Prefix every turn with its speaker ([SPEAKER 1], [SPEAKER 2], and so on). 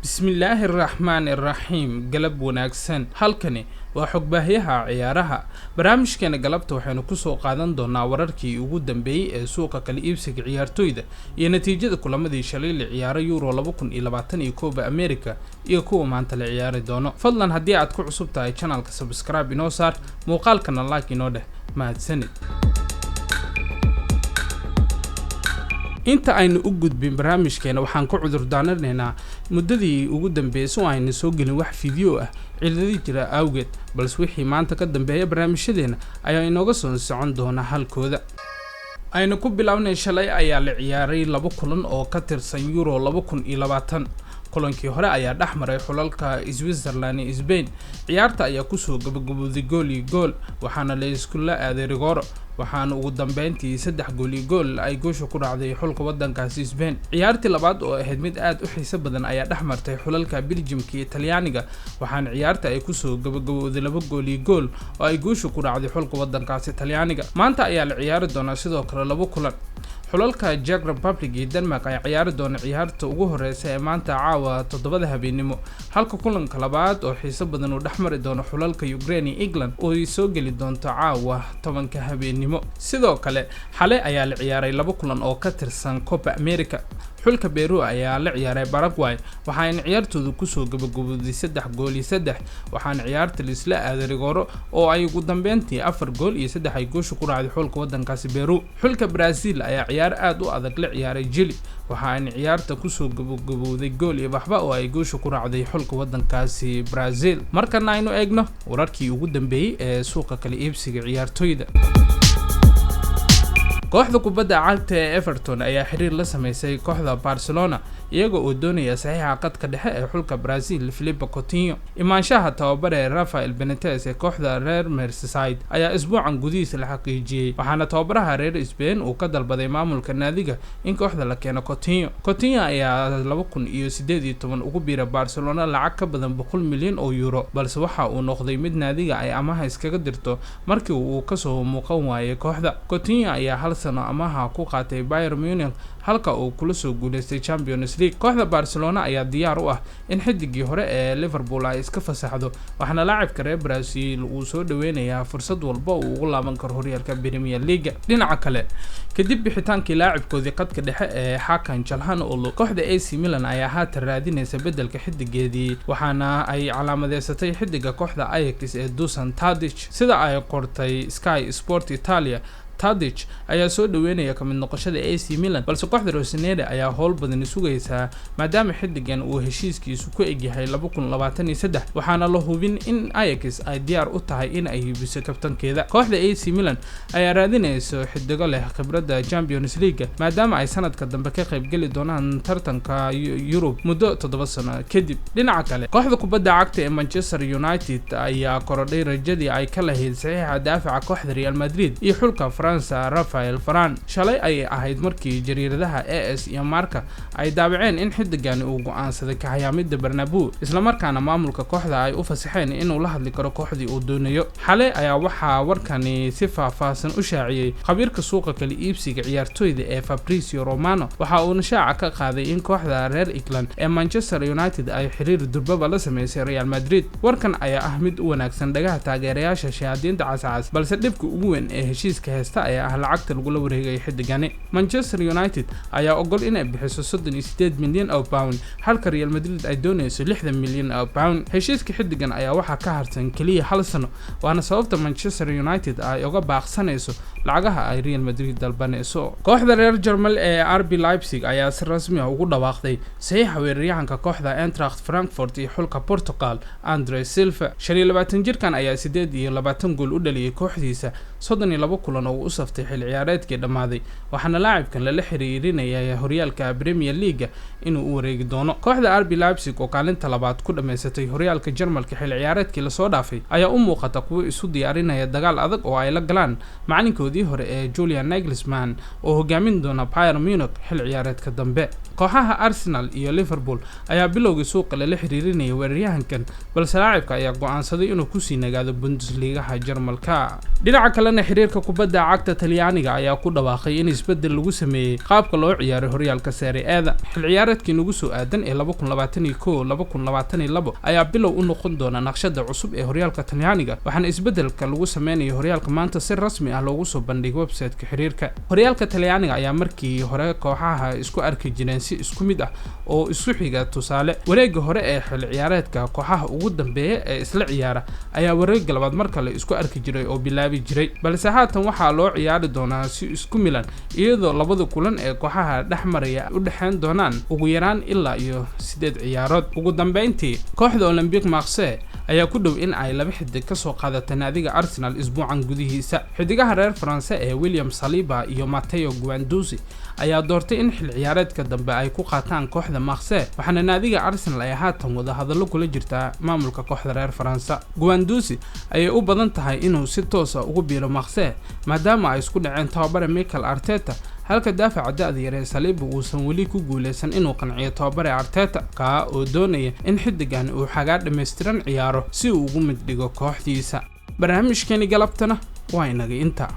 [SPEAKER 1] Bismillaahi raxmaani raxiim. Galab wanaagsan. Halkani waa xogbaahiyaha ciyaaraha. Barnaamijkeena galabta waxaynu kusoo qaadan doonaa wararkii ugu dambeeyey ee suuqa kala iibsiga ciyaartoyda iyo natiijada kulamadii shalay la ciyaaray Euro 2020 iyo Copa America iyo kuwa maanta la ciyaari doono. Fadlan haddii aad ku cusub tahay channelka, subscribe inoo saar, muuqaalkana like inoo dheh. Mahadsanid. Inta aynu u gudbin barnaamijkeena, waxaan ku cudur daaranaynaa muddadii ugu dambeysay oo aynu soo gelin wax video ah ciladi jira awgeed, balse wixii maanta ka dambeeya barnaamijyadeena ayaa inooga soo socon doona halkooda. Aynu ku bilownay, shalay ayaa la ciyaaray laba kulan oo ka tirsan Euro 2020. Kulankii hore ayaa dhex maray xulalka Switzerland iyo Spain. Ciyaarta ayaa kusoo gabagabooday gool iyo gool, waxaana la iskula aaday rigooro, waxaana ugu dambeyntii 3 gool iyo gool ay goosha ku dhacday xulka wadankaasi Spain. Ciyaartii labaad oo ahayd mid aad u xiiso badan ayaa dhex martay xulalka Belgiumka iyo Talyaaniga, waxaana ciyaarta ay kusoo gabagabooday 2 gool iyo gool oo ay goosha ku dhacday xulka wadankaasi Talyaaniga. Maanta ayaa la ciyaari doonaa sidoo kale laba kulan. Xulalka Czech Republic iyo Denmark ayaa ciyaari doona ciyaarta ugu horeysa ee maanta caawa 7da habeenimo, halka kulanka labaad oo xiiso badan uu dhex mari doono xulalka Ukraine iyo England oo ay soo geli doonto caawa 10ka habeenimo. Sidoo kale xalay ayaa la ciyaaray laba kulan oo ka tirsan Copa America. Xulka Peru ayaa la ciyaaray Paraguay, waxaana ciyaartoodu kusoo gabagabooday 3 gool iyo 3, waxaana ciyaarta laisla aaday rigooro oo ay ugu dambeyntii 4 gool iyo 3 ay goosha ku raacday xulka wadankaasi Peru. Xulka Brazil ayaa ciyaar aad u adag la ciyaaray Chile, waxaana ciyaarta kusoo gabagabowday gool iyo waxba oo ay goosha ku raacday xulka wadankaasi Brazil. Markana aynu eegno wararkii ugu dambeeyey ee suuqa kala iibsiga ciyaartoyda. Kooxda kubadda cagta ee Everton ayaa xiriir la sameysay kooxda Barcelona, iyaga oo doonaya saxiixa qadka dhexe ee xulka Brazil, Philippe Coutinho. Imaanshaha tababare Rafael Benitez ee kooxda reer Merseyside ayaa isbuucan gudihiisa la xaqiijiyey, waxaana tababaraha reer Spain uu ka dalbaday maamulka naadiga in kooxda la keeno Coutinho. Coutinho ayaa 2018 ugu biira Barcelona lacag ka badan 100 milyan oo euro, balse waxa uu noqday mid naadiga ay amaha iskaga dirto markii uu kasoo muuqan waayay kooxda. Coutinho ayaa hal sano amaha ku qaatay Bayern Munich, halka uu kula soo guuleystay Champions League. Kooxda Barcelona ayaa diyaar u ah in xidigii hore ee Liverpool ay iska fasaxdo, waxaana laacibka reer Brazil uu soo dhaweynayaa fursad walba uu ugu laaban karo horyaalka Premier League. Dhinaca kale, kadib bixitaankii laacibkoodii qadka dhexe ee Hakan Calhanoglu, kooxda AC Milan ayaa haatan raadinaysa beddelka xidigeedii, waxaana ay calaamadeysatay xidiga kooxda Ajax ee Dusan Tadic. Sida ay qortay Sky Sport Italia, Tadic ayaa soo dhaweynaya kamid noqoshada AC Milan, balse kooxda Rossoneri ayaa howl badani sugaysaa, maadaama xidigan uu heshiiskiisu ku egyahay 2023, waxaana la hubin in Ajax ay diyaar u tahay in ay iibiso kabtankeeda. Kooxda AC Milan ayaa raadinayso xidigo leh khibradda Champions League, maadaama ay sanadka dambe ka qaybgeli doonaan tartanka Yurub muddo 7 sano kadib. Dhinaca kale, kooxda kubadda cagta ee Manchester United ayaa korodhay rajadii ay ka lahayd saxiixa daafaca kooxda Real Madrid iyo xulka France, Raphael Varane. Shalay ayay ahayd markii jariiradaha AS iyo Marca ay daabaceen in xidigani uu go-aansaday kahayaamida Bernabeu, islamarkaana maamulka kooxda ay u fasaxeen inuu la hadli karo kooxdii uu doonayo. Xalay ayaa waxaa warkani si faahfaahsan u shaaciyey khabiirka suuqa kala iibsiga ciyaartoyda ee Fabrizio Romano. Waxa uuna shaaca ka qaaday in kooxda reer England ee Manchester United ay xiriir durbaba la sameysay Real Madrid. Warkan ayaa ah mid u wanaagsan dhagaha taageerayaasha shayaadiinta cascas, balse dhibka ugu weyn ee heshiiska heesta ayaa ah lacagta lagula wareegaya xidigani. Manchester United ayaa ogol inay bixiso 38 milyan oo pound, halka Real Madrid ay doonayso 60 milyan oo pound. Heshiiska xidigan ayaa waxaa ka harsan keliya hal sano, waana sababta Manchester United ay uga baaqsanayso lacagaha ay Real Madrid dalbanayso. Kooxda reer Jarmal ee RB Leipzig ayaa si rasmi ah ugu dhawaaqday saxiixa weeraryahanka kooxda Eintracht Frankfurt iyo xulka Portugal, Andre Silva. 25 jirkan ayaa 28 gool u dhaliyay kooxdiisa 32 kulan oo uu u saftay xil ciyaareedkii dhammaaday, waxaana laacibkan lala xiriirinaya horyaalka Premier League inuu u wareegi doono. Kooxda RB Leipzig oo kaalinta labaad ku dhammaysatay horyaalka Jarmalka xil ciyaareedkii lasoo dhaafay ayaa u muuqata kuwo isu diyaarinaya dagaal adag oo ay la galaan macalinkoodii hore ee Julian Nagelsmann oo hogaamin doona Bayern Munich xil ciyaareedka dambe. Kooxaha Arsenal iyo Liverpool ayaa bilowgii suuqa lala xiriirinayay weeraryahankan, balse laacibka ayaa go-aansaday inuu kusii nagaado Bundesligaha Jarmalka. Dhinaca kalena, xiriirka kubadda cagta Talyaaniga ayaa ku dhawaaqay in isbeddel lagu sameeyey qaabka loo ciyaaray horyaalka Serie A-da. Xil ciyaareedkii nagu soo aadan ee 2021/2022 ayaa bilow u noqon doona naqshada cusub ee horyaalka Talyaaniga, waxaana isbeddelka lagu sameynayo horyaalka maanta si rasmi ah loogu soo bandhigay website-ka xiriirka. Horyaalka Talyaaniga ayaa markii hore kooxaha isku arki jireen si isku mid ah oo isu xiga. Tusaale, wareegga hore ee xil ciyaareedka, kooxaha ugu dambeeya ee isla ciyaara ayaa wareegga labaad mar kale isku arki jiray oo bilaabi jiray, balse haatan waxaa loo ciyaari doonaa si isku milan, iyadoo labada kulan ee kooxaha dhex maraya u dhexeyn doonaan ugu yaraan ilaa iyo 8 ciyaarood. Ugu dambeyntii, kooxda Olympique Marseille ayaa ku dhow in ay laba xidig ka soo qaadata naadiga Arsenal isbuucan gudihiisa. Xidigaha reer Faranse ee William Saliba iyo Matteo Guendouzi ayaa doortay in xil ciyaareedka dambe ay ku qaataan kooxda Marseille, waxaana naadiga Arsenal ay haatan wada hadallo kula jirtaa maamulka kooxda reer Faransa. Guendouzi ayay u badan tahay inuu si toosa ugu biiro Marseille, maadaama ay isku dhaceen tababare Michael Arteta, halka daafaca da-da yar ee Saliba uusan weli ku guuleysan inuu qanciyo tababare Arteta, kaa oo doonaya in xidigan uu xagaa dhammaystiran ciyaaro si uu ugu mid dhigo kooxdiisa. Barnaamijkeeni galabtana waa inaga inta.